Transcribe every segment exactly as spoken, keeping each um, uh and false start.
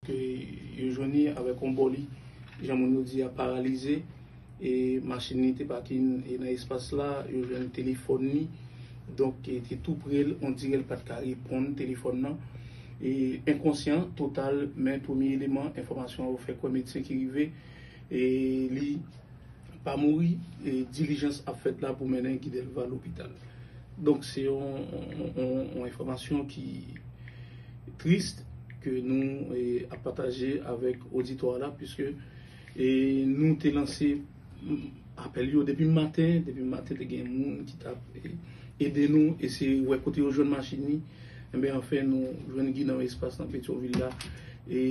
Yo jwenn li avèk yon bò li, jan moun yo di a, paralize. E machin li te pake nan espas la, yo jwenn telefòn li. Donk, e te tou pre l, on dirè l pa t ka reponn telefòn nan. E enkonsyan total, men premye eleman enfòmasyon yo fè kwè medsen ki rive, e li pa mouri, e dilijans ap fèt la pou mennen Guy Delva lopital. Donk, se yon, yon, yon, yon enfòmasyon ki tris ke nou e, ap pataje avèk oditwa la, piske e, nou te lanse apèl yo depi maten, depi maten te gen moun ki t ap e, ede nou, eseye wè kote yo jwenn machin li. Enben, anfen, nou jwenn Guy nan espas nan Petyonvil la. E,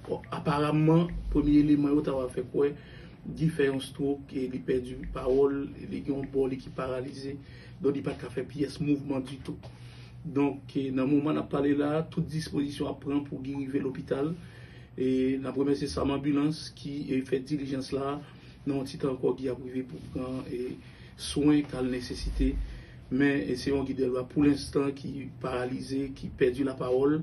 bon, aparamman, premye eleman yo ta va fè kwè Guy fè yon stroke, e li pèdi pawòl, li gen yon bò li ki paralize, donk li pa t ka fè pyès mouvman ditou. Donk, e, nan moman n ap pale la, tout dispozisyon ap pran pou Guy rive lopital. E n ap remèsye Sam Anbilans ki e, fè dilijans la. Nan yon ti tan ankò, Guy ap rive pou pran e, swen k al nesesite. Men e, se yon Guy Delva pou lenstan ki paralize, ki pèdi lapawòl.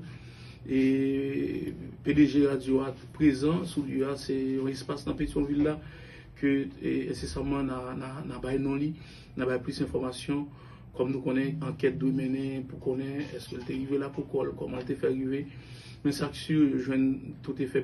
E P D G radyo a prezan sou lye a. Se yon espas nan Petyonvil la ke e, ensesaman n a, n a, n a bay non li, n a bay plis enfòmasyon. Kòm nou konnen, ankèt dwe mennen pou konnen èske l te rive la pou kò l, kòman l te fè rive. Men sa k si, yo jwenn tout efè